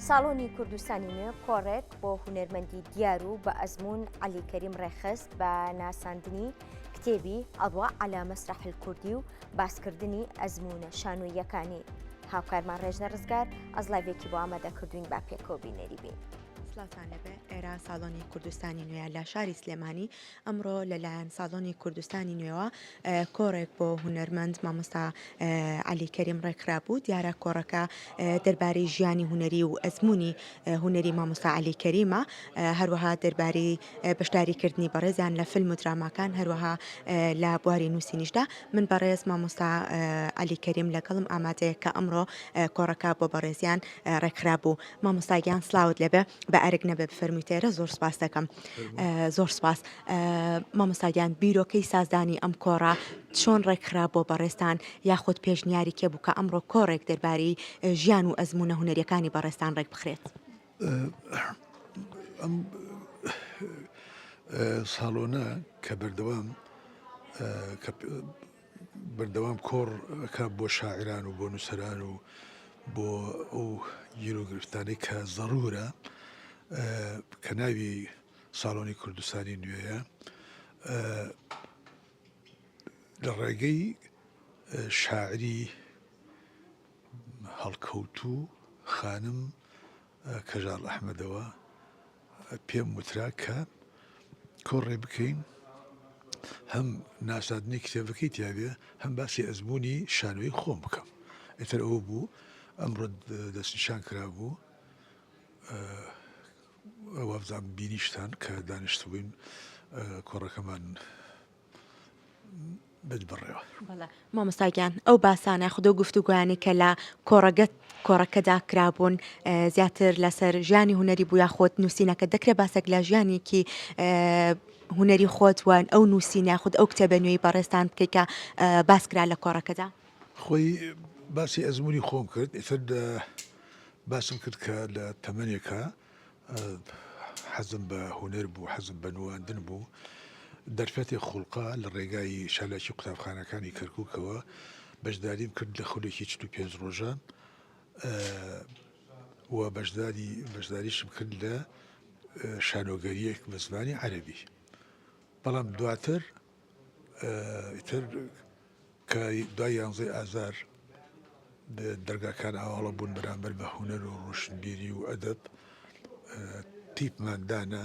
ساڵۆنی کوردستانی نوێ کۆڕێک بۆ هونەرمەندی دیار و بە ئەزموون عەلی کەریم ڕێکخست بە ناساندنی کتێبی ئەضواء علی مسرح الکردی و باسکردنی ئەزموونە شانۆییەکانی. هاوکارمان ڕێژنە ڕزگار ئەزلایڤێکی بۆ ئامادە کردووین با پێکەوە بینەری بین. سڵاوتان لێبێ ئێرە ساڵۆنی کوردستانی نوێیە لە شاری سلێمانی ئەمڕۆ لەلایەن ساڵۆنی کوردستانی نوێوە کۆڕێک بۆ هونەرمەند مامۆستا عەلی کەریم ڕێکخرابوو دیارە کۆڕەکە دەربارەی ژیانی هونەری و ئەزموونی هونەری مامۆستا عەلی کەریمە هەروەها دەربارەی بەشداریکردنی بەڕێزیان لە فیلم و دراماکان هەروەها لە بواری نووسینیشدا من بەڕێز مامۆستا عەلی کەریم لەگەڵم ئامادەیە کە ئەمڕۆ کۆڕەکە بۆ بەڕێزیان ڕێکخرابوو مامۆستا گیان سڵاوت لێبێ بە ئەرک نەبێ بفەرمووی تێرە زۆر سپاس دەکەم زۆر سپاس مامۆستا گیان بیرۆکەی سازدانی ئەم کۆڕە چۆن ڕێکخرا بۆ بەڕێزتان یاخود پێشنیاری کێ بوو کە ئەمڕۆ کۆڕێک دەربارەی ژیان و ئەزموونە هونەریەکانی بەڕێزتان ڕێک بخرێت؟ ئەم ساڵۆنە کە بەردەوام کە بەردەوام کۆڕ ئەکا بۆ شاعیران و بۆ نووسەران و بۆ ئەو گیروگرفتانەی کە زەڕوورە کە ناوی ساڵۆنی کوردستانی نوێیە لە ڕێگەی شاعری هەڵکەوتوو خانم کەژاڵ ئەحمەدەوە پێم وترا کە کۆڕێ بکەین هەم ناساندنی کتێبەکەی تیاابێ هەم باسی ئەزمموی شانۆی خۆم بکەم ئیتر ئەوە بوو ئەمڕۆ دەستنیشان کرابوو وابزانام بینیشتان کە دانیشتبووین کۆڕەکەمان ببڕێوە. بەڵێ مامۆستا گیان ئەو باسانە یاخود ئەو گفتوگۆیانەی کە لە کۆڕەگە کۆڕەکەدا کرابوون زیاتر لەسەر ژیانی هونەری بوو یاخود نووسینەکە دەکرێت باسێک لە ژیانێکی هونەری خۆت وان ئەو نووسین یاخود ئەو کتێبە نوێی بەڕێزتان بکەیت کە باس کرا لە کۆڕەکەدا؟ خۆی باسی ئەزموونی خۆم کرد ئیتر باسم کرد کە لە تەمەنێکا حەزم بە هونەر بوو، حەزم بە نواندن بوو، دەرفەتێک خوڵقا لە ڕێگای چالاکی قوتابخانەکانی کەرکووکەوە بەشداریم کرد لە خولێکی 45 ڕۆژە و بەشداری بەشداریشم کرد لە شانۆگەریەک بە زمانی عەرەبی بەڵام دواتر ئیتر کە دوای یانزەی ئازار دەرگاکان ئاواڵە بوون بەرامبەر بە هونەر و ڕۆشنبیری و ئەدەب، تیپمان دانا،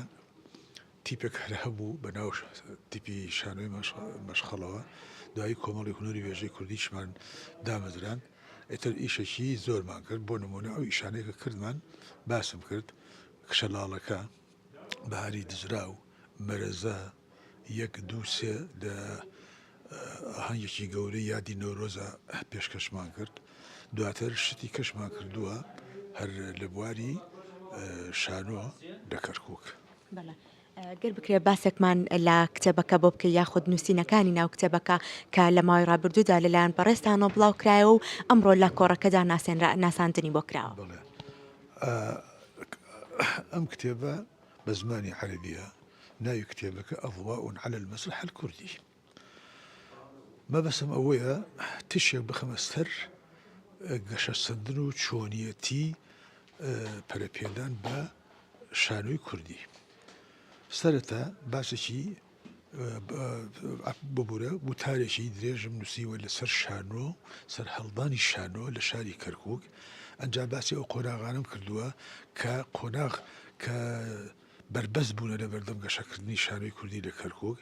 تیپێک هەر هەبوو بە ناو تیپی شانۆی مەشخەڵەوە، دوایی کۆمەڵی هونەری وێژەی کوردیشمان دامەزراند، ئیتر ئیشێکی زۆرمان کرد، بۆ نموونە ئەو ئیشانەی کە کردمان باسم کرد، کچە لاڵەکە، بەهاری دزراو، مەرەزە، یەک دوو سێ لە ئاهەنگێکی گەورەی یادی نەورۆزە پێشکەشمان کرد دواتر شتی کەشمان کردووە هەر لە بواری شانۆ لە کەرکک. گەر بکرێت باسێکمان لە کتێبەکە بۆ بکەی یاخود نووسینەکانی ناو کتێبەکە کە لە ماوەی ڕابردوودا لەلایەن بەڕێزتانەوە بڵاو کرایەوە و ئەمڕۆ لە کۆڕەکەدا ناسێنرا ناساندنی بۆ کراوە. بەڵێ ئەم کتێبە بە زمانی عەرەبیە ناوی کتێبەکە اضواء علی المسرح الکردی مەبەستم ئەوەیە تشێک بخەمە سەر گەشەسەندن و چۆنیەتی پەرەپێدان بە شانۆی کوردی سەرەتا باسێکی ببورە وتارێکی درێژم نووسیوە لەسەر شانۆ سەر هەڵدانی شانۆ لە شاری کەرکک ئەنجا باسی ئەو قۆناغانم کردووە کە قۆناغ کە بەربەست بوونە لە بەردەم گەشەکردنی شانۆی کوردی لە کەرکوک،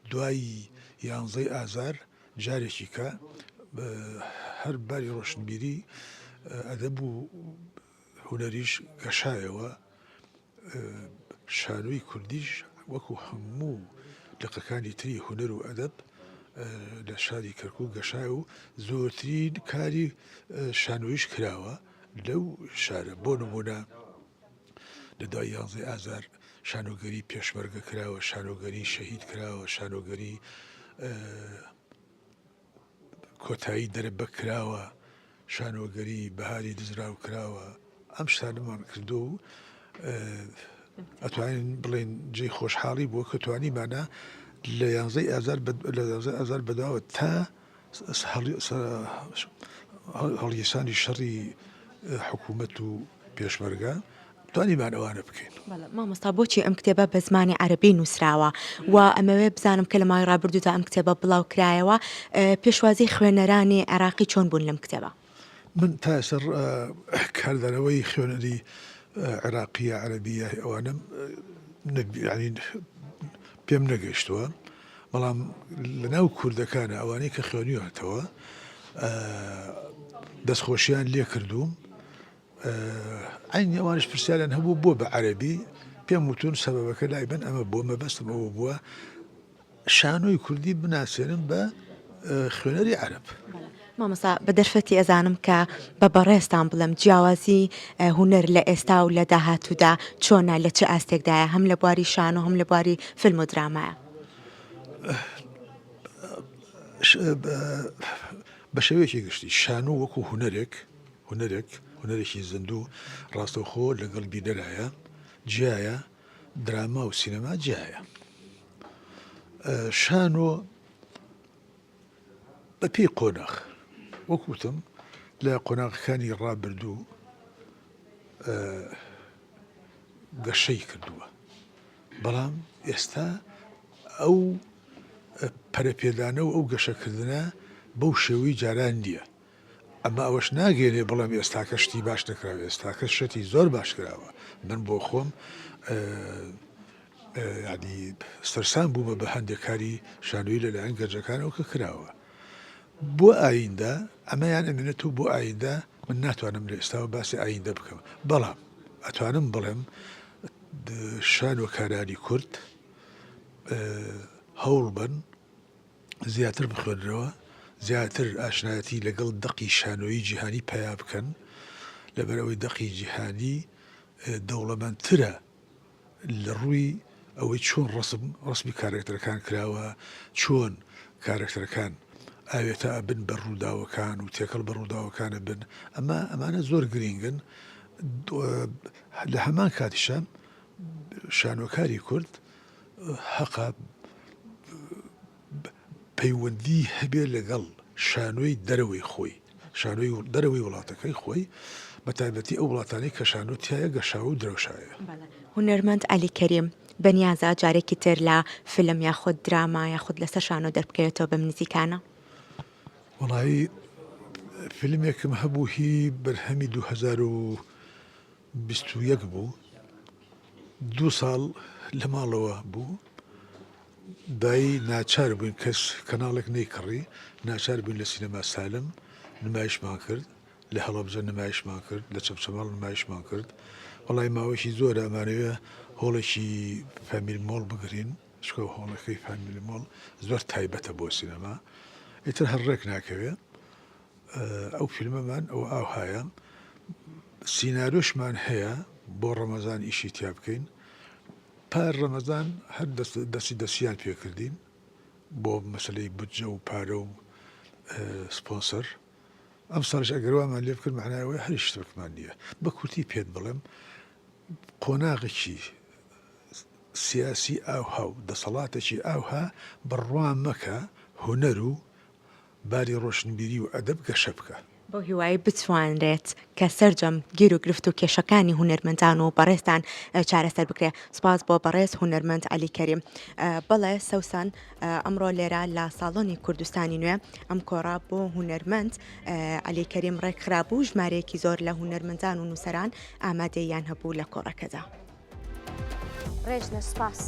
دوای یانزەی ئازار جارێکی کە هەر باری ڕۆشنبیری ئەدەب و هونەریش گەشایەوە، شانۆی کوردیش وەکو هەموو لقەکانی تری هونەر و ئەدەب لە شاری کەرکوک گەشایە و زۆرترین کاری شانۆیش کراوە لەو شارە بۆ نمونە لە دوای یانزەی ئازار شانۆگەری پێشمەرگە کراوە، شانۆگەری شەهید کراوە، شانۆگەری کۆتایی دەرەبەگ کراوە، شانۆگەری بەهاری دزراو کراوە، ئەم شتانەمان کردو و ئەتوانین بڵێن جێی خۆشحاڵی بووە کە توانیمانە لە یانزەی ئازار لە یانزەی ئازار بەدواوە تا هەڵگیرسانی شەڕی حکوومەت و. پێشمەرگە توانیمان ئەوانە بکەین. بەڵێ مامۆستا بۆچی ئەم کتێبە بە زمانی عەرەبی نووسراوە و ئەمەوێ بزانم کە لە ماوەی ڕابردوودا ئەم کتێبە بڵاو کرایەوە پێشوازی خوێنەرانی عێراقی چۆن بوون لەم کتێبە؟ من تا ئێستا کاردانەوەی خوێنەری عێراقی یا عەرەبی یا ئەوانەم یانی پێم نەگەیشتووە بەڵام لەناو کوردەکانە ئەوانەی کە خوێنیوەتەوە دەستخۆشیان لێ کردووم عەینی ئەوانیش پرسیاریان هەبوو بۆ بە عەرەبی، پێم وتوون سەبەبەکە لای من ئەمە بووە، مەبەستم ئەوە بووە شانۆی کوردی بناسێنم بە خوێنەری عەرەب. مامۆستا بە دەرفەتی ئەزانم کە بە بەڕێزتان بڵێم جیاوازی هونەر لە ئێستا و لە داهاتوودا چۆنە لە چ ئاستێکدایە هەم لە بواری شانۆ هەم لە بواری فیلم و درامایە؟ بە شێوەیەکی گشتی شانۆ وەکوو هونەرێک هونەرێک، هونەرێکی زیندوو ڕاستەوخۆ لەگەڵ بینەرایە، جیایە، دراما و سینەما جیایە. شانۆ بە پێی قۆناغ، وەک وتم لە قۆناغەکانی ڕابردوو گەشەی کردووە، بەڵام ئێستا ئەو پەرەپێدانە و ئەو گەشەکردنە بەو شێوەی جاران نییە. ئەمە ئەوەش ناگەیەنێ بڵێم ئێستاکە شتی باش نەکراوە، ئێستاکە شتی زۆر باش کراوە. من بۆ خۆم یانی سەرسام بوومە بە هەندێک کاری شانۆیی لەلایەن گەنجەکانەوە کە کراوە. بۆ ئایندە ئەمەیان ئەمێنێت و بۆ ئایندە من ناتوانم لە ئێستاوە باسی ئایندە بکەم، بەڵام ئەتوانم بڵێم شانۆکارانی کورد هەوڵ بەن زیاتر بخوێننەوە، زیاتر ئاشنایەتی لەگەڵ دەقی شانۆیی جیهانی پەیا بکەن، لەبەرئەوەی دەقی جیهانی دەوڵەمەندترە لە ڕووی ئەوەی چۆن ڕەسم ڕەسمی کارەکتەرەکان کراوە، چۆن کارەکتەرەکان ئاوێتە ئەبن بە ڕووداوەکان و تێکەڵ بە ڕووداوەکان ئەبن، ئەمە ئەمانە زۆر گرینگن. لە هەمان کاتیشا شانۆکاری کورد هەقە پەیوەندی هەبێ لەگەڵ شانۆی دەرەوەی خۆی، شانۆی دەرەوەی وڵاتەکەی خۆی، بە تایبەتی ئەو وڵاتانەی کە شانۆ تیایە گەشاوە و درەوشاوەیە. هونەرمەند عەلی کەریم بەنیازە جارێکی تر لە فیلم یاخود دراما یاخود لەسەر شانۆ دەربکەوێتەوە بەم نزیکانە؟ وەڵایی فیلمێکم هەبوو هی بەرهەمی 2021 بوو دوو ساڵ لە ماڵەوە بوو دوایی ناچار بووین کەس کەناڵێک نەیکڕی ناچار بووین لە سینەما سالم نمایشمان کرد لە هەڵەبجە نمایشمان کرد لە چەمچەماڵ نمایشمان کرد وەڵی ماوەیەکی زۆرە ئەمانەوێ هۆڵێکی فامیل مۆڵ بگرین چکە هۆڵەکەی فامیلی مۆڵ زۆر تایبەتە بۆ سینەما ئیتر هەر ڕێک ناکەوێ ئەو فیلمەمان ئەو ئاوهایە سیناریۆشمان هەیە بۆ ڕەمەزان ئیشی تیا بکەین پار ڕەمەزان هەر دەستی دەستیان پێکردین بۆ مەسلەی بودجە و پارە و سپۆنسەر ئەم ساڵش ئەگەر وامان لێ بکرد معنای ئەوەیە هەر شتێکمان نییە بە کورتی پێت بڵێم قۆناغێکی سیاسی ئاوها و دەسەڵاتێکی ئاوها بڕوا مەکە هونەر و باری ڕۆشنبیری و ئەدەب گەشە بکا. بەو هیوایەی بتوانرێت کە سەرجەم گیروگرفت و کێشەکانی هونەرمەندان و بەڕێزتان چارەسەر بکرێت. سوپاس بۆ بەڕێز هونەرمەند عەلی کەریم. بەڵێ سەوسەن ئەمڕۆ لێرە لە ساڵۆنی کوردستانی نوێ ئەم کۆڕە بۆ هونەرمەند عەلی کەریم ڕێکخرابوو، ژمارەیەکی زۆر لە هونەرمەندان و نووسەران ئامادەییان هەبوو لە کۆڕەکەدا. ڕێژنە سوپاس.